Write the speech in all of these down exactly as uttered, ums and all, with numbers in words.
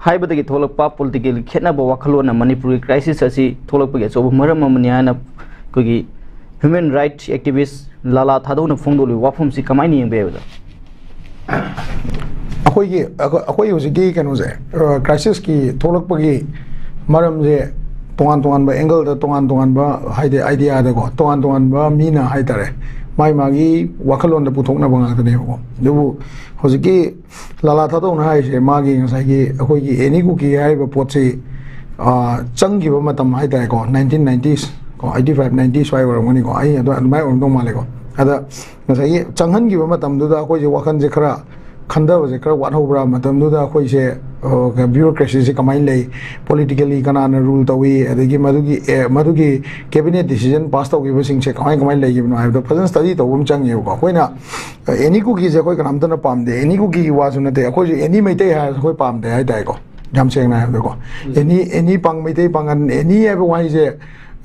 ꯍꯥꯏꯕꯗꯒꯤ ꯊꯣꯛꯂꯛꯄ ꯄꯣꯂꯤꯇꯤꯀꯦꯜ ꯈꯦꯠꯅꯕ ꯋꯥꯈꯜꯂꯣꯟꯅ ꯃꯅꯤꯄꯨꯔꯒꯤ ꯀ꯭ꯔꯥꯏꯁꯤꯁ ꯑꯁꯤ ꯊꯣꯛꯂꯛꯄꯒꯤ ꯑꯆꯧꯕ ꯃꯔꯝ ꯑꯃꯅꯤ ꯍꯥꯏꯅ ꯑꯩꯈꯣꯏꯒꯤ ꯍ꯭ꯌꯨꯃꯦꯟ ꯔꯥꯏꯠꯁ ꯑꯦꯛꯇꯤꯚꯤꯁ ꯂꯥꯂꯥ ꯊꯥꯗꯧꯅ ꯐꯣꯡꯗꯣꯛꯂꯤꯕ ꯋꯥꯐꯝꯁꯤ ꯀꯃꯥꯏꯅ ꯌꯦꯡꯕ ꯌꯥꯏ, ꯑꯣꯖꯥ? ꯑꯩꯈꯣꯏꯒꯤ ꯑꯩꯈꯣꯏ ꯑꯩꯈꯣꯏ ꯍꯧꯖꯤꯛꯀꯤ ꯀꯩꯅꯣꯁꯦ, ꯀ꯭ꯔꯥꯏꯁꯤꯁꯀꯤ ꯊꯣꯛꯂꯛꯄꯒꯤ ꯃꯔꯝꯁꯦ ꯇꯣꯉꯥꯟ ꯇꯣꯉꯥꯟꯕ ꯑꯦꯡꯒꯜꯗ ꯇꯣꯉꯥꯟ ꯇꯣꯉꯥꯟꯕ, ꯍꯥꯏꯗꯤ ꯑꯥꯏꯗꯤꯌꯥꯗꯀꯣ, ꯇꯣꯉꯥꯟ ꯇꯣꯉꯥꯟꯕ ꯃꯤꯅ ꯍꯥꯏꯇꯥꯔꯦ, ꯃꯥꯏ ꯃꯥꯒꯤ ꯋꯥꯈꯜꯂꯣꯟꯗ ꯄꯨꯊꯣꯛꯅꯕ ꯉꯥꯛꯇꯅꯦꯕꯀꯣ꯫ ꯑꯗꯨꯕꯨ ꯍꯧꯖꯤꯛꯀꯤ ꯂꯥꯂꯥ ꯊꯥꯗꯧꯅ ꯍꯥꯏꯔꯤꯁꯦ, ꯃꯥꯒꯤ ꯉꯁꯥꯏꯒꯤ ꯑꯩꯈꯣꯏꯒꯤ ꯑꯦꯅꯤ ꯀꯨꯀꯤ ꯍꯥꯏꯔꯤꯕ ꯄꯣꯠꯁꯤ, ꯑ, ꯆꯪꯈꯤꯕ ꯃꯇꯝ ꯍꯥꯏꯇꯥꯔꯦꯀꯣ, ꯅꯥꯏꯟꯇꯤꯟ ꯅꯥꯏꯟꯇꯤꯁ ꯀꯣ, ꯑꯩꯠꯇꯤ ꯐꯥꯏꯚ ꯅꯥꯏꯟꯇꯤ ꯁ꯭ꯋꯥꯏ ꯑꯣꯏꯔꯝꯒꯅꯤꯀꯣ, ꯑꯩ ꯑꯗꯨ ꯑꯗꯨꯃꯥꯏꯅ ꯑꯣꯏꯔꯝꯗꯧ ꯃꯥꯜꯂꯦꯀꯣ꯫ ꯑꯗ ꯉꯁꯥꯏꯒꯤ ꯆꯪꯍꯟꯈꯤꯕ ꯃꯇꯝꯗꯨꯗ ꯑꯩꯈꯣꯏꯁꯦ ꯋꯥꯈꯜꯁꯦ ꯈꯔ ꯈꯟꯊꯕꯁꯦ ꯈꯔ ꯋꯥꯠꯍꯧꯕ꯭ꯔꯥ? ꯃꯇꯝꯗꯨꯗ ꯑꯩꯈꯣꯏꯁꯦ, ꯑ, ꯕ꯭ꯌꯨꯔꯣꯀ꯭ꯔꯦꯁꯤꯁꯦ ꯀꯃꯥꯏꯅ ꯂꯩ, ꯄꯣꯂꯤꯇꯤꯀꯦꯜꯂꯤ ꯀꯅꯥꯅ ꯔꯨꯜ ꯇꯧꯏ, ꯑꯗꯒꯤ ꯃꯗꯨꯒꯤ ꯑꯦ, ꯃꯗꯨꯒꯤ ꯀꯦꯕꯤꯅꯦꯠ ꯗꯤꯁꯤꯖꯟ ꯄꯥꯁ ꯇꯧꯈꯤꯕꯁꯤꯡꯁꯦ ꯀꯃꯥꯏ ꯀꯃꯥꯏꯅ ꯂꯩꯈꯤꯕꯅꯣ ꯍꯥꯏꯕꯗꯣ ꯐꯖꯅ ꯁ꯭ꯇꯗꯤ ꯇꯧꯕ ꯑꯃ ꯆꯪꯉꯦꯕꯀꯣ꯫ ꯑꯩꯈꯣꯏꯅ ꯑꯦꯅꯤ ꯀꯨꯀꯤꯁꯦ ꯑꯩꯈꯣꯏ ꯀꯅꯥꯝꯇꯅ ꯄꯥꯝꯗꯦ, ꯑꯦꯅꯤ ꯀꯨꯀꯤꯒꯤ ꯋꯥꯁꯨ ꯅꯠꯇꯦ, ꯑꯩꯈꯣꯏꯁꯨ ꯑꯦꯅꯤ ꯃꯩꯇꯩ ꯍꯥꯏꯔꯁꯨ ꯑꯩꯈꯣꯏ ꯄꯥꯝꯗꯦ ꯍꯥꯏꯇꯥꯔꯦꯀꯣ, ꯌꯥꯝ ꯁꯦꯡꯅ ꯍꯥꯏꯕꯗꯀꯣ꯫ ꯑꯦꯅꯤ, ꯑꯦꯅꯤ ꯄꯥꯡ, ꯃꯩꯇꯩ ꯄꯥꯡꯒꯟ, ꯑꯦꯅꯤ ꯍꯥꯏꯕ ꯋꯥꯍꯩꯁꯦ,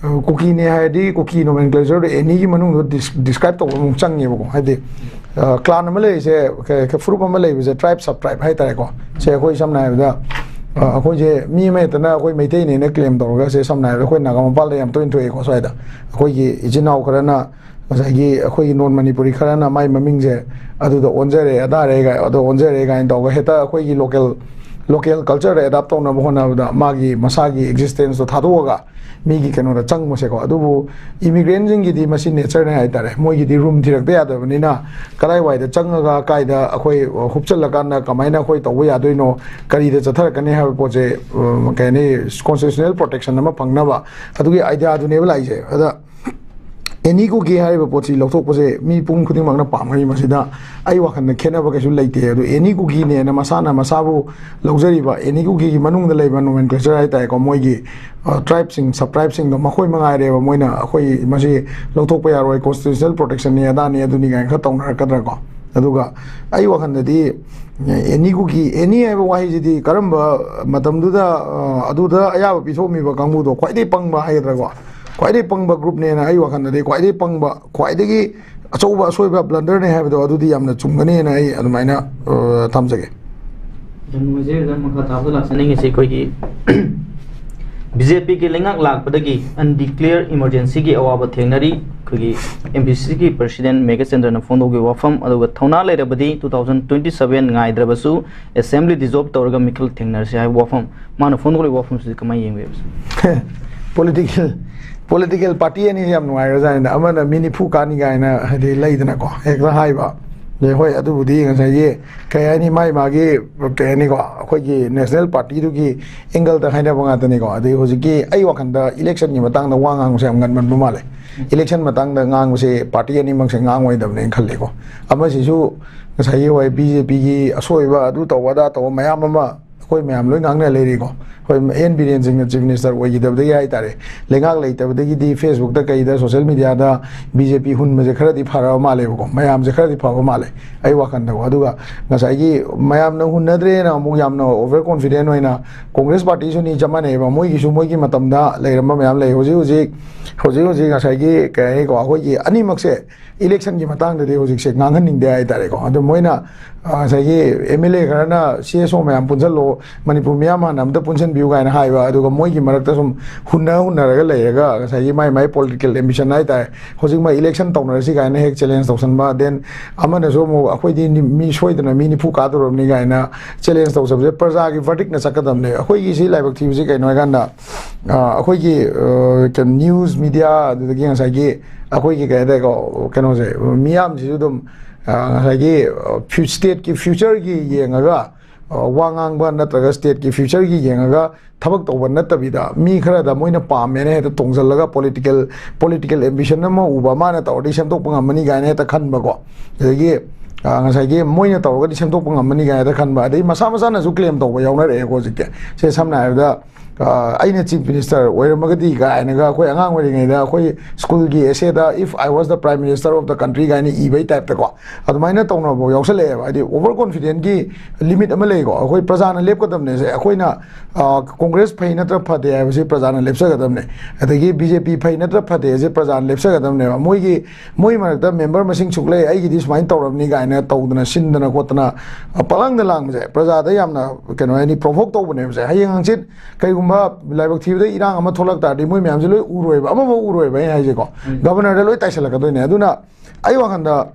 ꯑ, ꯀꯨꯀꯤꯅꯦ ꯍꯥꯏꯔꯗꯤ ꯀꯨꯀꯤ ꯅꯣꯃꯦꯟꯀ꯭ꯂꯦꯆꯔꯗꯣ ꯑꯦꯅꯤꯒꯤ ꯃꯅꯨꯡꯗ ꯗꯤꯁ-, ꯗꯤꯁꯀ꯭ꯔꯥꯏꯕ ꯇꯧꯕ ꯑꯃꯨꯛ ꯆꯪꯉꯦꯕꯀꯣ꯫ ꯍꯥꯏꯗꯤ, ꯑ, ꯀ꯭ꯂꯥꯟ ꯑꯃ ꯂꯩꯔꯤꯁꯦ, ꯀ-, ꯀ-, ꯐꯨꯔꯨꯞ ꯑꯃ ꯂꯩꯕꯁꯦ, ꯇ꯭ꯔꯥꯏꯕ, ꯁꯕ ꯇ꯭ꯔꯥꯏꯕ ꯍꯥꯏꯇꯥꯔꯦꯀꯣ꯫ ꯁꯦ, ꯑꯩꯈꯣꯏ ꯁꯝꯅ ꯍꯥꯏꯔꯕꯗ, ꯑ, ꯑꯩꯈꯣꯏꯁꯦ ꯃꯤ ꯑꯃ ꯍꯦꯛꯇꯅ ꯑꯩꯈꯣꯏ ꯃꯩꯇꯩꯅꯦꯅ ꯀ꯭ꯂꯦꯝ ꯇꯧꯔꯒ, ꯁꯦ, ꯁꯝꯅ ꯍꯥꯏꯔꯕꯗ ꯑꯩꯈꯣꯏ ꯅꯥꯒꯥ ꯃꯄꯥꯜꯗ ꯌꯥꯝ ꯇꯣꯏꯅ ꯊꯣꯛꯑꯦꯀꯣ ꯁ꯭ꯋꯥꯏꯗ꯫ ꯑꯩꯈꯣꯏꯒꯤ ꯏꯆꯤꯟ ꯏꯅꯥꯎ ꯈꯔꯅ ꯉꯁꯥꯏꯒꯤ ꯑꯩꯈꯣꯏꯒꯤ ꯅꯣꯟ ꯃꯅꯤꯄꯨꯔꯤ ꯈꯔꯅ ꯃꯥꯏ ꯃꯃꯤꯡꯁꯦ ꯑꯗꯨꯗ ꯑꯣꯟꯖꯔꯦ, ꯑꯗꯥꯔꯦ ꯒꯥꯏ-, ꯑꯗꯣ ꯑꯣꯟꯖꯔꯦ ꯀꯥꯏꯅ ꯇꯧꯔꯒ ꯍꯦꯛꯇ ꯑꯩꯈꯣꯏꯒꯤ ꯂꯣꯀꯦꯜ, ꯂꯣꯀꯦꯜ ꯀꯜꯆꯔꯗ ꯑꯦꯗꯥꯞ ꯇꯧꯅꯕ ꯍꯣꯠꯅꯕꯗ ꯃꯥꯒꯤ ꯃꯁꯥꯒꯤ ꯑꯦꯛꯖꯤꯁꯇꯦꯟꯁꯇꯣ ꯊꯥꯗꯣꯛꯑꯒ ꯃꯤꯒꯤ ꯀꯩꯅꯣꯗ ꯆꯪꯕꯁꯦꯀꯣ꯫ ꯑꯗꯨꯕꯨ ꯏꯃꯤꯒ꯭ꯔꯦꯟꯁꯤꯡꯒꯤꯗꯤ ꯃꯁꯤ ꯅꯦꯆꯔꯅꯦ ꯍꯥꯏꯇꯥꯔꯦ, ꯃꯣꯏꯒꯤꯗꯤ ꯔꯨꯝ ꯊꯤꯔꯛꯇ ꯌꯥꯗꯕꯅꯤꯅ ꯀꯗꯥꯏꯋꯥꯏꯗ ꯆꯪꯉꯒ ꯀꯥꯏꯗ ꯑꯩꯈꯣꯏ ꯍꯨꯞꯆꯜꯂꯀꯥꯟꯗ ꯀꯃꯥꯏꯅ ꯑꯩꯈꯣꯏ ꯇꯧꯕ ꯌꯥꯗꯣꯏꯅꯣ, ꯀꯔꯤꯗ ꯆꯠꯊꯔꯛꯀꯅꯤ ꯍꯥꯏꯕ ꯄꯣꯠꯁꯦ, ꯑ, ꯀꯩ ꯍꯥꯏꯅꯤ, ꯀꯣꯟꯁꯇꯤꯇ꯭ꯌꯨꯁꯅꯦꯜ ꯄ꯭ꯔꯣꯇꯦꯛꯁꯟ ꯑꯃ ꯐꯪꯅꯕ ꯑꯗꯨꯒꯤ ꯑꯥꯏꯗꯤꯌꯥꯗꯨꯅꯦꯕ ꯂꯥꯛꯏꯁꯦ꯫ ꯑꯗ ꯑꯦꯅꯤ ꯀꯨꯀꯤ ꯍꯥꯏꯔꯤꯕ ꯄꯣꯠꯁꯤ ꯂꯧꯊꯣꯛꯄꯁꯦ ꯃꯤ ꯄꯨꯝ ꯈꯨꯗꯤꯡꯃꯛꯅ ꯄꯥꯝꯒꯅꯤ, ꯃꯁꯤꯗ ꯑꯩ ꯋꯥꯈꯜꯗ ꯈꯦꯠꯅꯕ ꯀꯩꯁꯨ ꯂꯩꯇꯦ꯫ ꯑꯗꯨ ꯑꯦꯅꯤ ꯀꯨꯀꯤꯅꯦꯅ ꯃꯁꯥꯅ ꯃꯁꯥꯕꯨ ꯂꯧꯖꯔꯤꯕ ꯑꯦꯅꯤ ꯀꯨꯀꯤꯒꯤ ꯃꯅꯨꯡꯗ ꯂꯩꯕ ꯅꯣꯃꯦꯟꯀ꯭ꯂꯦꯆꯔ ꯍꯥꯏꯇꯥꯔꯦꯀꯣ, ꯃꯣꯏꯒꯤ, ꯑ, ꯇ꯭ꯔꯥꯏꯕꯁꯤꯡ, ꯁꯕ ꯇ꯭ꯔꯥꯏꯕꯁꯤꯡꯗꯣ, ꯃꯈꯣꯏ ꯃꯉꯥꯏꯔꯦꯕ ꯃꯣꯏꯅ ꯑꯩꯈꯣꯏ ꯃꯁꯤ ꯂꯧꯊꯣꯛꯄ ꯌꯥꯔꯣꯏ, ꯀꯣꯟꯁꯇꯤꯇ꯭ꯌꯨꯁꯅꯦꯜ ꯄ꯭ꯔꯣꯇꯦꯛꯁꯟꯅꯤ, ꯑꯗꯥꯅꯤ, ꯑꯗꯨꯅꯤ ꯀꯥꯏꯅ ꯈꯔ ꯇꯧꯅꯔꯛꯀꯗ꯭ꯔꯥꯀꯣ꯫ ꯑꯗꯨꯒ ꯑꯩ ꯋꯥꯈꯜꯗꯗꯤ ꯑꯦꯅꯤ ꯀꯨꯀꯤ, ꯑꯦꯅꯤ ꯍꯥꯏꯕ ꯋꯥꯍꯩꯁꯤꯗꯤ ꯀꯔꯝꯕ ꯃꯇꯝꯗꯨꯗ, ꯑ, ꯑꯗꯨꯗ ꯑꯌꯥꯕ ꯄꯤꯊꯣꯛꯑꯝꯃꯤꯕ ꯀꯥꯡꯕꯨꯗꯣ ꯈ꯭ꯋꯥꯏꯗꯒꯤ ꯄꯪꯕ ꯍꯥꯏꯒꯗ꯭ꯔꯥꯀꯣ, ꯈ꯭ꯋꯥꯏꯗꯒꯤ ꯄꯪꯕ ꯒ꯭ꯔꯨꯞꯅꯦꯅ ꯑꯩ ꯋꯥꯈꯜꯗꯗꯤ, ꯈ꯭ꯋꯥꯏꯗꯒꯤ ꯄꯪꯕ, ꯈ꯭ꯋꯥꯏꯗꯒꯤ ꯑꯆꯧꯕ ꯑꯁꯣꯏꯕ, ꯕ꯭ꯂꯟꯗꯔꯅꯦ ꯍꯥꯏꯕꯗꯣ ꯑꯗꯨꯗꯤ ꯌꯥꯝꯅ ꯆꯨꯝꯒꯅꯤꯅ ꯑꯩ ꯑꯗꯨꯃꯥꯏꯅ, ꯑ, ꯊꯝꯖꯒꯦ꯫ ꯌꯥꯝ ꯅꯨꯡꯉꯥꯏꯖꯔꯦ, ꯑꯣꯖꯥ꯫ ꯃꯈꯥ ꯇꯥꯕꯗ ꯂꯥꯛꯆꯅꯤꯡꯉꯤꯁꯤ ꯑꯩꯈꯣꯏꯒꯤ ꯕꯤ ꯖꯦ ꯄꯤꯒꯤ ꯂꯩꯉꯥꯛ ꯂꯥꯛꯄꯗꯒꯤ undeclared emergencyꯒꯤ ꯑꯋꯥꯕ ꯊꯦꯡꯅꯔꯤ꯫ ꯑꯩꯈꯣꯏꯒꯤ ꯑꯦꯝ ꯕꯤ ꯁꯤꯒꯤ president ꯃꯦꯘꯆꯟꯗ꯭ꯔꯅ ꯐꯣꯡꯗꯣꯛꯈꯤꯕ ꯋꯥꯐꯝ, ꯑꯗꯨꯒ ꯊꯧꯅꯥ ꯂꯩꯔꯕꯗꯤ two thousand twenty seven ꯉꯥꯏꯗ꯭ꯔꯕꯁꯨ assembly dissolve ꯇꯧꯔꯒ ꯃꯤꯈꯜ ꯊꯦꯡꯅꯔꯁꯤ ꯍꯥꯏꯕ ꯋꯥꯐꯝ, ꯃꯥꯅ ꯐꯣꯡꯗꯣꯛꯂꯤꯕ ꯋꯥꯐꯝꯁꯤꯗꯤ ꯀꯃꯥꯏꯅ ꯌꯦꯡꯕꯤꯕꯁꯦ? Political, political party ꯑꯅꯤ ꯌꯥꯝ ꯅꯨꯡꯉꯥꯏꯈ꯭ꯔꯖꯥꯠꯅꯤꯗ꯫ ꯑꯃꯅ ꯃꯤ ꯅꯤꯐꯨ ꯀꯥꯅꯤ ꯀꯥꯏꯅ, ꯍꯥꯏꯗꯤ, ꯂꯩꯗꯅꯀꯣ, ꯍꯦꯛꯇ ꯍꯥꯏꯕ꯫ ꯑꯗꯩ ꯍꯣꯏ, ꯑꯗꯨꯕꯨꯗꯤ ꯉꯁꯥꯏꯒꯤ, ꯀꯩ ꯍꯥꯏꯅꯤ, ꯃꯥꯏ ꯃꯥꯒꯤ, ꯀꯩ ꯍꯥꯏꯅꯤꯀꯣ, ꯑꯩꯈꯣꯏꯒꯤ national partyꯗꯨꯒꯤ angleꯗ ꯍꯥꯏꯅꯕ ꯉꯥꯛꯇꯅꯤꯀꯣ꯫ ꯑꯗꯩ ꯍꯧꯖꯤꯛꯀꯤ ꯑꯩ ꯋꯥꯈꯜꯗ electionꯒꯤ ꯃꯇꯥꯡꯗ ꯋꯥ ꯉꯥꯡꯕꯁꯦ ꯌꯥꯝ ꯉꯟꯃꯟꯕ ꯃꯥꯜꯂꯦ꯫ Election ꯃꯇꯥꯡꯗ ꯉꯥꯡꯕꯁꯦ party ꯑꯅꯤꯃꯛꯁꯦ ꯉꯥꯡꯉꯣꯏꯗꯕꯅꯦꯅ ꯈꯜꯂꯦꯀꯣ꯫ ꯑꯃꯁꯤꯁꯨ ꯉꯁꯥꯏꯒꯤ, ꯍꯣꯏ, ꯕꯤ ꯖꯦ ꯄꯤꯒꯤ ꯑꯁꯣꯏꯕ, ꯑꯗꯨ ꯇꯧꯕ ꯑꯗꯥ ꯇꯧꯕ ꯃꯌꯥꯝ ꯑꯃ ꯑꯩꯈꯣꯏ ꯃꯌꯥꯝ ꯂꯣꯏ ꯉꯥꯡꯅ ꯂꯩꯔꯤꯀꯣ꯫ ꯑꯩꯈꯣꯏ ꯑꯦꯟ ꯕꯤꯔꯦꯟ ꯁꯤꯡꯅ chief minister ꯑꯣꯏꯈꯤꯗꯕꯗꯒꯤ ꯍꯥꯏꯇꯥꯔꯦ, ꯂꯩꯉꯥꯛ ꯂꯩꯇꯕꯗꯒꯤꯗꯤ Facebookꯇ ꯀꯩꯗ, social mediaꯗ ꯕꯤ ꯖꯦ ꯄꯤ ꯍꯨꯟꯕꯁꯦ ꯈꯔꯗꯤ ꯐꯔꯕ ꯃꯥꯜꯂꯦꯕꯀꯣ, ꯃꯌꯥꯝꯁꯦ ꯈꯔꯗꯤ ꯐꯕ ꯃꯥꯜꯂꯦ ꯑꯩ ꯋꯥꯈꯜꯗꯀꯣ꯫ ꯑꯗꯨꯒ ꯉꯁꯥꯏꯒꯤ ꯃꯌꯥꯝꯅ ꯍꯨꯟꯅꯗ꯭ꯔꯦꯅ ꯑꯃꯨꯛ ꯌꯥꯝꯅ over confident ꯑꯣꯏꯅ, Congress partyꯁꯨꯅꯤ, ꯆꯞ ꯃꯥꯟꯅꯩꯑꯕ, ꯃꯣꯏꯒꯤꯁꯨ ꯃꯣꯏꯒꯤ ꯃꯇꯝꯗ ꯂꯩꯔꯝꯕ ꯃꯌꯥꯝ ꯂꯩ꯫ ꯍꯧꯖꯤꯛ ꯍꯧꯖꯤꯛ, ꯍꯧꯖꯤꯛ ꯍꯧꯖꯤꯛ ꯉꯁꯥꯏꯒꯤ, ꯀꯩ ꯍꯥꯏꯅꯤꯀꯣ, ꯑꯩꯈꯣꯏꯒꯤ ꯑꯅꯤꯃꯛꯁꯦ electionꯒꯤ ꯃꯇꯥꯡꯗꯗꯤ ꯍꯧꯖꯤꯛꯁꯦ ꯉꯥꯡꯍꯟꯅꯤꯡꯗꯦ ꯍꯥꯏꯇꯥꯔꯦꯀꯣ꯫ ꯑꯗꯣ ꯃꯣꯏꯅ, ꯑ, ꯉꯁꯥꯏꯒꯤ ꯑꯦꯝ ꯑꯦꯜ ꯑꯦ ꯈꯔꯅ C S O ꯃꯌꯥꯝ ꯄꯨꯟꯁꯤꯜꯂꯣ, ꯃꯅꯤꯄꯨꯔ ꯃꯤꯌꯥꯝ ꯍꯥꯟꯅ ꯑꯝꯇ ꯄꯨꯟꯁꯤꯟꯕꯤꯌꯨ ꯀꯥꯏꯅ ꯍꯥꯏꯕ, ꯑꯗꯨꯒ ꯃꯣꯏꯒꯤ ꯃꯔꯛꯇ ꯁꯨꯝ ꯍꯨꯟꯅ ꯍꯨꯟꯅꯔꯒ ꯂꯩꯔꯒ, ꯉꯁꯥꯏꯒꯤ ꯃꯥꯏ ꯃꯥꯏ political ambition ꯍꯥꯏꯇꯥꯔꯦ, ꯍꯧꯖꯤꯛ ꯃꯥ election ꯇꯧꯅꯔꯁꯤ ꯀꯥꯏꯅ ꯍꯦꯛ challenge ꯇꯧꯁꯟꯕ, then ꯑꯃꯅꯁꯨ ꯑꯃꯨꯛ ꯑꯩꯈꯣꯏꯗꯤ ꯅꯤ-, ꯃꯤ ꯁꯣꯏꯗꯅ ꯃꯤ ꯅꯤꯐꯨ ꯀꯥꯗꯧꯔꯕꯅꯤ ꯀꯥꯏꯅ challenge ꯇꯧꯖꯕꯁꯦ ꯄ꯭ꯔꯖꯥꯒꯤ verdictꯅ ꯆꯠꯀꯗꯕꯅꯦ꯫ ꯑꯩꯈꯣꯏꯒꯤ ꯁꯤ ꯂꯥꯏꯕꯛ ꯊꯤꯕꯁꯤ ꯀꯩꯅꯣ ꯍꯥꯏꯀꯥꯟꯗ, ꯑ, ꯑꯩꯈꯣꯏꯒꯤ, ꯑ, ꯀꯩꯅꯣ, news media, ꯑꯗꯨꯗꯒꯤ ꯉꯁꯥꯏꯒꯤ ꯑꯩꯈꯣꯏꯒꯤ, ꯀꯩ ꯍꯥꯏꯇꯥꯔꯦꯀꯣ, ꯀꯩꯅꯣꯁꯦ, ꯃꯤꯌꯥꯝꯁꯤꯁꯨ ꯑꯗꯨꯝ, ꯑ, ꯉꯁꯥꯏꯒꯤ, ꯑ, ꯐ꯭ꯌꯨ-, stateꯀꯤ futureꯒꯤ ꯌꯦꯡꯉꯒ, ꯑ, ꯋꯥ ꯉꯥꯡꯕ ꯅꯠꯇ꯭ꯔꯒ stateꯀꯤ futureꯒꯤ ꯌꯦꯡꯉꯒ ꯊꯕꯛ ꯇꯧꯕ ꯅꯠꯇꯕꯤꯗ, ꯃꯤ ꯈꯔꯗ ꯃꯣꯏꯅ ꯄꯥꯝꯃꯦꯅ ꯍꯦꯛꯇ ꯇꯣꯡꯁꯤꯜꯂꯒ political, political ambition ꯑꯃ ꯎꯕ, ꯃꯥꯅ ꯇꯧꯔꯗꯤ ꯁꯦꯝꯗꯣꯛꯄ ꯉꯝꯃꯅꯤ ꯀꯥꯏꯅ ꯍꯦꯛꯇ ꯈꯟꯕꯀꯣ, ꯑꯗꯒꯤ, ꯑ, ꯉꯁꯥꯏꯒꯤ ꯃꯣꯏꯅ ꯇꯧꯔꯒꯗꯤ ꯁꯦꯝꯗꯣꯛꯄ ꯉꯝꯃꯅꯤ ꯀꯥꯏꯅ ꯍꯦꯛꯇ ꯈꯟꯕ, ꯑꯗꯩ ꯃꯁꯥ ꯃꯁꯥꯅꯁꯨ claim ꯇꯧꯕ ꯌꯥꯎꯅꯔꯛꯑꯦꯀꯣ ꯍꯧꯖꯤꯛꯇꯤ꯫ ꯁꯦ ꯁꯝꯅ ꯍꯥꯏꯔꯕꯗ, ꯑ, ꯑꯩꯅ ꯆꯤꯐ ꯃꯤꯅꯤꯁꯇꯔ ꯑꯣꯏꯔꯝꯃꯒꯗꯤ ꯀꯥꯏꯅꯒ, ꯑꯩꯈꯣꯏ ꯑꯉꯥꯡ ꯑꯣꯏꯔꯤꯉꯩꯗ ꯑꯩꯈꯣꯏ ꯁ꯭ꯀꯨꯜꯒꯤ ꯑꯦꯁꯦꯗ "If I was the prime minister of the country" ꯀꯥꯏꯅ ꯏꯕꯩ ꯇꯥꯏꯞꯇꯀꯣ, ꯑꯗꯨꯃꯥꯏꯅ ꯇꯧꯅꯕ ꯌꯥꯎꯁꯜꯂꯛꯑꯦꯕ꯫ ꯍꯥꯏꯗꯤ, ꯑꯣꯚꯔ ꯀꯣꯟꯐꯤꯗꯦꯟꯒꯤ ꯂꯤꯃꯤꯠ ꯑꯃ ꯂꯩꯀꯣ꯫ ꯑꯩꯈꯣꯏ ꯄ꯭ꯔꯖꯥꯅ ꯂꯦꯞꯀꯗꯕꯅꯦꯁꯦ꯫ ꯑꯩꯈꯣꯏꯅ, ꯑ, ꯀꯣꯡꯒ꯭ꯔꯦꯁ ꯐꯩ ꯅꯠꯇ꯭ꯔ ꯐꯠꯇꯦ ꯍꯥꯏꯕꯁꯤ ꯄ꯭ꯔꯖꯥꯅ ꯂꯦꯞꯆꯒꯗꯕꯅꯦ꯫ ꯑꯗꯒꯤ ꯕꯤ ꯖꯦ ꯄꯤ ꯐꯩ ꯅꯠꯇ꯭ꯔ ꯐꯠꯇꯦ ꯍꯥꯏꯁꯦ ꯄ꯭ꯔꯖꯥꯅ ꯂꯦꯞꯆꯒꯗꯕꯅꯦꯕ꯫ ꯃꯣꯏꯒꯤ, ꯃꯣꯏ ꯃꯔꯛꯇ ꯃꯦꯝꯕꯔ ꯃꯁꯤꯡ ꯁꯨꯛ ꯂꯩ, ꯑꯩꯒꯤꯗꯤ ꯁꯨꯃꯥꯏꯅ ꯇꯧꯔꯕꯅꯤ ꯀꯥꯏꯅ ꯇꯧꯗꯅ, ꯁꯤꯟꯗꯅ ꯈꯣꯠꯇꯅ, ꯑ, ꯄꯪꯂꯥꯡꯗ ꯂꯥꯡꯕꯁꯦ ꯄ꯭ꯔꯖꯥꯗ ꯌꯥꯝꯅ, ꯀꯩꯅꯣ ꯍꯥꯏꯅꯤ, ꯄ꯭ꯔꯣꯚꯣꯛ ꯇꯧꯕꯅꯦꯕꯁꯦ꯫ ꯍꯌꯦꯡ ꯍꯪꯆꯤꯠ ꯀꯩꯒꯨꯝꯕ ꯂꯥꯏꯕꯛ ꯊꯤꯕꯗ ꯏꯔꯥꯡ ꯑꯃ ꯊꯣꯛꯂꯛ ꯇꯥꯔꯗꯤ, ꯃꯣꯏ ꯃꯌꯥꯝꯁꯦ ꯂꯣꯏ ꯎꯔꯣꯏꯕ, ꯑꯃꯐꯥꯎ ꯎꯔꯣꯏꯕ꯫ ꯑꯩꯅ ꯍꯥꯏꯁꯦꯀꯣ, ꯎꯝ꯫ ꯒꯚꯔꯅꯔꯗ ꯂꯣꯏ ꯇꯥꯏꯁꯜꯂꯛꯀꯗꯣꯏꯅꯦ꯫ ꯑꯗꯨꯅ ꯑꯩ ꯋꯥꯈꯜꯗ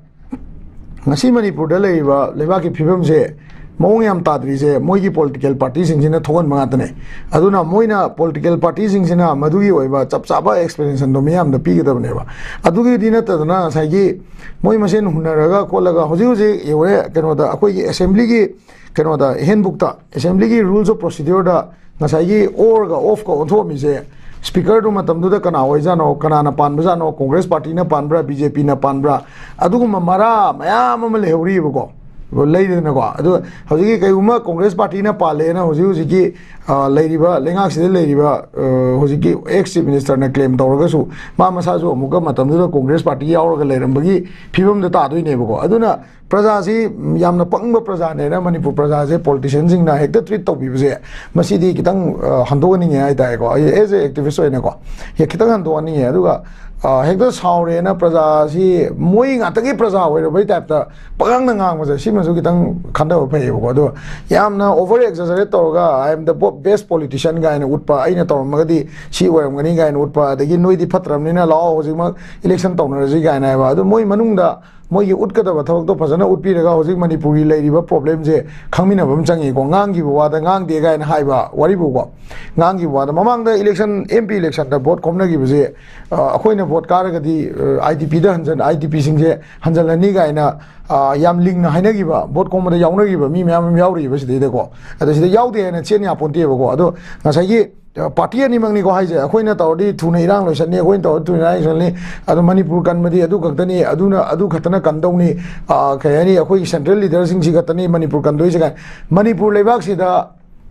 ꯉꯁꯤ ꯃꯅꯤꯄꯨꯔꯗ ꯂꯩꯔꯤꯕ ꯂꯩꯕꯥꯛꯀꯤ ꯐꯤꯕꯝꯁꯦ ꯃꯑꯣꯡ ꯌꯥꯝ ꯇꯥꯗ꯭ꯔꯤꯁꯦ ꯃꯣꯏꯒꯤ ꯄꯣꯂꯤꯇꯤꯀꯦꯜ ꯄꯥꯔꯇꯤꯁꯤꯡꯁꯤꯅ ꯊꯣꯛꯍꯟꯕ ꯉꯥꯛꯇꯅꯦ꯫ ꯑꯗꯨꯅ ꯃꯣꯏꯅ, ꯄꯣꯂꯤꯇꯤꯀꯦꯜ ꯄꯥꯔꯇꯤꯁꯤꯡꯁꯤꯅ ꯃꯗꯨꯒꯤ ꯑꯣꯏꯕ ꯆꯞ ꯆꯥꯕ ꯑꯦꯛꯁꯄ꯭ꯂꯦꯅꯦꯁꯟꯗꯣ ꯃꯤꯌꯥꯝꯗ ꯄꯤꯒꯗꯕꯅꯦꯕ꯫ ꯑꯗꯨꯒꯤꯗꯤ ꯅꯠꯇꯗꯅ, ꯉꯁꯥꯏꯒꯤ ꯃꯣꯏ ꯃꯁꯦꯟ ꯍꯨꯟꯅꯔꯒ ꯈꯣꯠꯂꯒ, ꯍꯧꯖꯤꯛ ꯍꯧꯖꯤꯛ ꯌꯦꯡꯉꯨꯅꯦ, ꯀꯩꯅꯣꯗ, ꯑꯩꯈꯣꯏꯒꯤ ꯑꯦꯁꯦꯝꯕ꯭ꯂꯤꯒꯤ, ꯀꯩꯅꯣꯗ, ꯍꯦꯟꯕꯨꯛꯇ, ꯑꯦꯁꯦꯝꯕ꯭ꯂꯤꯒꯤ ꯔꯨꯜꯁ ꯑꯣꯐ ꯄ꯭ꯔꯣꯁꯤꯗ꯭ꯌꯨꯔꯗ ꯉꯁꯥꯏꯒꯤ ꯑꯣꯔꯒ ꯑꯣꯐꯀ ꯑꯣꯟꯊꯣꯛꯑꯝꯃꯤꯁꯦ, ꯁ꯭ꯄꯤꯀꯔꯗꯨ ꯃꯇꯝꯗꯨꯗ ꯀꯅꯥ ꯑꯣꯏꯖꯥꯠꯅꯣ, ꯀꯅꯥꯅ ꯄꯥꯟꯕꯖꯥꯠꯅꯣ, ꯀꯣꯡꯒ꯭ꯔꯦꯁ ꯄꯥꯔꯇꯤꯅ ꯄꯥꯟꯕ꯭ꯔꯥ, ꯕꯤ ꯖꯦ ꯄꯤꯅ ꯄꯥꯟꯕ꯭ꯔꯥ, ꯑꯗꯨꯒꯨꯝꯕ ꯃꯔꯥ ꯃꯌꯥꯝ ꯑꯃ ꯂꯩꯍꯧꯔꯤꯕꯀꯣ, ꯂꯩꯗꯅꯀꯣ꯫ ꯑꯗꯣ ꯍꯧꯖꯤꯛꯀꯤ ꯀꯩꯒꯨꯝꯕ ꯀꯣꯡꯒ꯭ꯔꯦꯁ ꯄꯥꯔꯇꯤꯅ ꯄꯥꯜꯂꯦꯅ ꯍꯧꯖꯤꯛ ꯍꯧꯖꯤꯛꯀꯤ, ꯑ, ꯂꯩꯔꯤꯕ, ꯂꯩꯉꯥꯛꯁꯤꯗ ꯂꯩꯔꯤꯕ, ꯑ, ꯍꯧꯖꯤꯛꯀꯤ ꯑꯦꯛꯁ ꯆꯤꯐ ꯃꯤꯅꯤꯁꯇꯔꯅ ꯀ꯭ꯂꯦꯝ ꯇꯧꯔꯒꯁꯨ, ꯃꯥ ꯃꯁꯥꯁꯨ ꯑꯃꯨꯛꯀ ꯃꯇꯝꯗꯨꯗ ꯀꯣꯡꯒ꯭ꯔꯦꯁ ꯄꯥꯔꯇꯤ ꯌꯥꯎꯔꯒ ꯂꯩꯔꯝꯕꯒꯤ ꯐꯤꯕꯝꯗ ꯇꯥꯗꯣꯏꯅꯦꯕꯀꯣ꯫ ꯑꯗꯨꯅ ꯄ꯭ꯔꯖꯥꯁꯤ ꯌꯥꯝꯅ ꯄꯪꯕ ꯄ꯭ꯔꯖꯥꯅꯦꯅ ꯃꯅꯤꯄꯨꯔ ꯄ꯭ꯔꯖꯥꯁꯦ ꯄꯣꯂꯤꯇꯤꯁꯤꯌꯟꯁꯤꯡꯅ ꯍꯦꯛꯇ ꯇ꯭ꯔꯤꯠ ꯇꯧꯕꯤꯕꯁꯦ, ꯃꯁꯤꯗꯤ ꯈꯤꯇꯪ, ꯑ, ꯍꯟꯗꯣꯛꯍꯟꯅꯤꯡꯉꯦ ꯍꯥꯏꯇꯥꯔꯦꯀꯣ, ꯑꯩ ꯑꯦꯖ ꯑꯦ ꯑꯦꯛꯇꯤꯚꯤꯁ ꯑꯣꯏꯅꯀꯣ꯫ ꯍꯦꯛ ꯈꯤꯇꯪ ꯍꯟꯗꯣꯛꯍꯟꯅꯤꯡꯉꯦ꯫ ꯑꯗꯨꯒ, ꯑ, ꯍꯦꯛꯇ ꯁꯥꯎꯔꯦꯅ ꯄ꯭ꯔꯖꯥꯁꯤ ꯃꯣꯏ ꯉꯥꯛꯇꯒꯤ ꯄ꯭ꯔꯖꯥ ꯑꯣꯏꯔꯕꯩ ꯇꯥꯏꯞꯇ ꯄꯉꯥꯡꯗ ꯉꯥꯡꯕꯁꯦ, ꯁꯤꯃꯁꯨ ꯈꯤꯇꯪ ꯈꯟꯊꯕ ꯐꯩꯌꯦꯕꯀꯣ꯫ ꯑꯗꯣ ꯌꯥꯝꯅ ꯑꯣꯚꯔ ꯑꯦꯛꯖꯦꯖꯔꯦꯠ ꯇꯧꯔꯒ, "I am the bo-, best politician" ꯀꯥꯏꯅ ꯎꯠꯄ, "ꯑꯩꯅ ꯇꯧꯔꯝꯃꯒꯗꯤ ꯁꯤ ꯑꯣꯏꯔꯝꯒꯅꯤ" ꯀꯥꯏꯅ ꯎꯠꯄ, ꯑꯗꯒꯤ "ꯅꯣꯏꯗꯤ ꯐꯠꯇ꯭ꯔꯕꯅꯤꯅ ꯂꯥꯛꯑꯣ, ꯍꯧꯖꯤꯛꯃꯛ ꯏꯂꯦꯛꯁꯟ ꯇꯧꯅꯔꯁꯤ" ꯀꯥꯏꯅ ꯍꯥꯏꯕ꯫ ꯑꯗꯣ ꯃꯣꯏ ꯃꯅꯨꯡꯗ ꯃꯣꯏꯒꯤ ꯎꯠꯀꯗꯕ ꯊꯕꯛꯇꯣ ꯐꯖꯅ ꯎꯠꯄꯤꯔꯒ, ꯍꯧꯖꯤꯛ ꯃꯅꯤꯄꯨꯔꯒꯤ ꯂꯩꯔꯤꯕ ꯄ꯭ꯔꯣꯕ꯭ꯂꯦꯝꯁꯦ ꯈꯪꯃꯤꯟꯅꯕ ꯑꯃ ꯆꯪꯉꯤꯀꯣ꯫ ꯉꯥꯡꯈꯤꯕ ꯋꯥꯗ ꯉꯥꯡꯗꯦ ꯀꯥꯏꯅ ꯍꯥꯏꯕ ꯋꯥꯔꯤꯕꯨꯀꯣ, ꯉꯥꯡꯈꯤꯕ ꯋꯥꯗ, ꯃꯃꯥꯡꯗ ꯏꯂꯦꯛꯁꯟ, ꯑꯦꯝ ꯄꯤ ꯏꯂꯦꯛꯁꯟꯗ ꯚꯣꯠ ꯈꯣꯝꯅꯈꯤꯕꯁꯦ, ꯑ, "ꯑꯩꯈꯣꯏꯅ ꯚꯣꯠ ꯀꯥꯔꯒꯗꯤ, ꯑ, ꯑꯥꯏ ꯗꯤ ꯄꯤꯗ ꯍꯟꯖꯟ-, ꯑꯥꯏ ꯗꯤ ꯄꯤꯁꯤꯡꯁꯦ ꯍꯟꯖꯜꯂꯅꯤ" ꯀꯥꯏꯅ, ꯑ, ꯌꯥꯝ ꯂꯤꯡꯅ ꯍꯥꯏꯅꯈꯤꯕ, ꯚꯣꯠ ꯈꯣꯝꯕꯗ ꯌꯥꯎꯅꯈꯤꯕ ꯃꯤ ꯃꯌꯥꯝ ꯑꯃ ꯌꯥꯎꯔꯤꯕ ꯁꯤꯗꯩꯗꯀꯣ꯫ ꯑꯗꯣ ꯁꯤꯗ ꯌꯥꯎꯗꯦ ꯍꯥꯏꯅ ꯆꯦꯟ ꯌꯥꯄꯣꯟꯇꯦꯕꯀꯣ꯫ ꯑꯗꯣ ꯉꯁꯥꯏꯒꯤ, ꯑ, ꯄꯥꯔꯇꯤ ꯑꯅꯤꯃꯛꯅꯤꯀꯣ ꯍꯥꯏꯁꯦ, "ꯑꯩꯈꯣꯏꯅ ꯇꯧꯔꯗꯤ ꯊꯨꯅ ꯏꯔꯥꯡ ꯂꯣꯏꯁꯟꯅꯤ, ꯑꯩꯈꯣꯏꯅ ꯇꯧꯔꯗꯤ ꯊꯨꯅ ꯏꯔꯥꯡ ꯂꯣꯏꯁꯟꯅꯤ"꯫ ꯑꯗꯣ ꯃꯅꯤꯄꯨꯔ ꯀꯟꯕꯗꯤ ꯑꯗꯨ ꯈꯛꯇꯅꯤ, ꯑꯗꯨꯅ, ꯑꯗꯨ ꯈꯛꯇꯅ ꯀꯟꯗꯧꯅꯤ, ꯑ, ꯀꯩ ꯍꯥꯏꯅꯤ, "ꯑꯩꯈꯣꯏꯒꯤ ꯁꯦꯟꯇ꯭ꯔꯦꯜ ꯂꯤꯗꯔꯁꯤꯡꯁꯤ ꯈꯛꯇꯅꯤ ꯃꯅꯤꯄꯨꯔ ꯀꯟꯗꯣꯏꯁꯦ" ꯀꯥꯏꯅ꯫ ꯃꯅꯤꯄꯨꯔ ꯂꯩꯕꯥꯛꯁꯤꯗ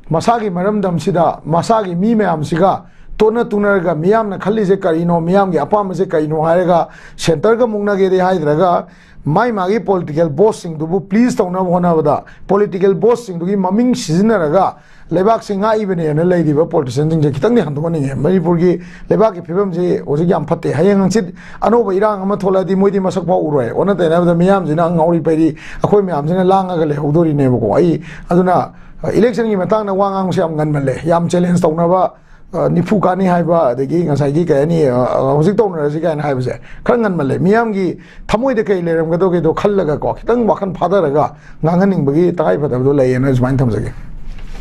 ꯃꯁꯥꯒꯤ ꯃꯔꯝꯗꯝꯁꯤꯗ ꯃꯁꯥꯒꯤ ꯃꯤ ꯃꯌꯥꯝꯁꯤꯒ ꯇꯣꯠꯅ ꯇꯨꯅꯔꯒ ꯃꯤꯌꯥꯝꯅ ꯈꯜꯂꯤꯁꯦ ꯀꯔꯤꯅꯣ, ꯃꯤꯌꯥꯝꯒꯤ ꯑꯄꯥꯝꯕꯁꯦ ꯀꯔꯤꯅꯣ ꯍꯥꯏꯔꯒ ꯁꯦꯟꯇꯔꯒ ꯃꯨꯛꯅꯒꯦꯗꯤ ꯍꯥꯏꯗ꯭ꯔꯒ ꯃꯥꯏ ꯃꯥꯒꯤ ꯄꯣꯂꯤꯇꯤꯀꯦꯜ ꯕꯣꯁꯁꯤꯡꯗꯨꯕꯨ ꯄ꯭ꯂꯤꯁ ꯇꯧꯅꯕ ꯍꯣꯠꯅꯕꯗ ꯄꯣꯂꯤꯇꯤꯀꯦꯜ ꯕꯣꯁꯁꯤꯡꯗꯨꯒꯤ ꯃꯃꯤꯡ ꯁꯤꯖꯤꯟꯅꯔꯒ ꯂꯩꯕꯥꯛꯁꯤ ꯉꯥꯛꯏꯕꯅꯦꯅ ꯂꯩꯔꯤꯕ ꯄꯣꯂꯤꯇꯤꯁꯤꯌꯥꯟꯁꯤꯡꯁꯦ ꯈꯤꯇꯪꯗꯤ ꯍꯟꯗꯣꯛꯍꯟꯅꯤꯡꯉꯦ꯫ ꯃꯅꯤꯄꯨꯔꯒꯤ ꯂꯩꯕꯥꯛꯀꯤ ꯐꯤꯕꯝꯁꯤ ꯍꯧꯖꯤꯛ ꯌꯥꯝ ꯐꯠꯇꯦ꯫ ꯍꯌꯦꯡ ꯍꯪꯆꯤꯠ ꯑꯅꯧꯕ ꯏꯔꯥꯡ ꯑꯃ ꯊꯣꯛꯂꯛꯑꯗꯤ ꯃꯣꯏꯗꯤ ꯃꯁꯛ ꯐꯥꯎ ꯎꯔꯣꯏ꯫ ꯑꯣꯟꯅ ꯇꯩꯅꯕꯗ ꯃꯤꯌꯥꯝꯁꯤꯅ ꯉꯥꯎꯔꯤ ꯄꯩꯔꯤ, ꯑꯩꯈꯣꯏ ꯃꯌꯥꯝꯁꯤꯅ ꯂꯥꯡꯉꯒ ꯂꯩꯍꯧꯗꯣꯔꯤꯅꯦꯕꯀꯣ꯫ ꯑꯩ ꯑꯗꯨꯅ ꯏꯂꯦꯛꯁꯟꯒꯤ ꯃꯇꯥꯡꯗ ꯋꯥ ꯉꯥꯡꯕꯁꯦ ꯌꯥꯝ ꯉꯟꯃꯜꯂꯦ꯫ ꯌꯥꯝ ꯆꯦꯂꯦꯟꯖ ꯇꯧꯅꯕ, ꯑ, ꯅꯤꯐꯨ ꯀꯥꯅꯤ ꯍꯥꯏꯕ, ꯑꯗꯒꯤ ꯉꯁꯥꯏꯒꯤ ꯀꯩ ꯍꯥꯏꯅꯤ, ꯑ, ꯍꯧꯖꯤꯛ ꯇꯧꯅꯔꯁꯤ ꯀꯥꯏꯅ ꯍꯥꯏꯕꯁꯦ ꯈꯔ ꯉꯟꯃꯜꯂꯦ꯫ ꯃꯤꯌꯥꯝꯒꯤ ꯊꯃꯣꯏꯗ ꯀꯩ ꯂꯩꯔꯝꯒꯗꯧꯒꯦꯗꯣ ꯈꯜꯂꯒꯀꯣ, ꯈꯤꯇꯪ ꯋꯥꯈꯜ ꯐꯥꯊꯔꯒ ꯉꯥꯡꯍꯟꯅꯤꯡꯕꯒꯤ ꯇꯉꯥꯏ ꯐꯗꯕꯗꯣ ꯂꯩꯌꯦꯅ ꯁꯨꯃꯥꯏꯅ ꯊꯝꯖꯒꯦ꯫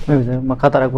ꯃꯣꯏꯁꯦ ꯃꯈꯥ ꯇꯥꯔꯛꯄ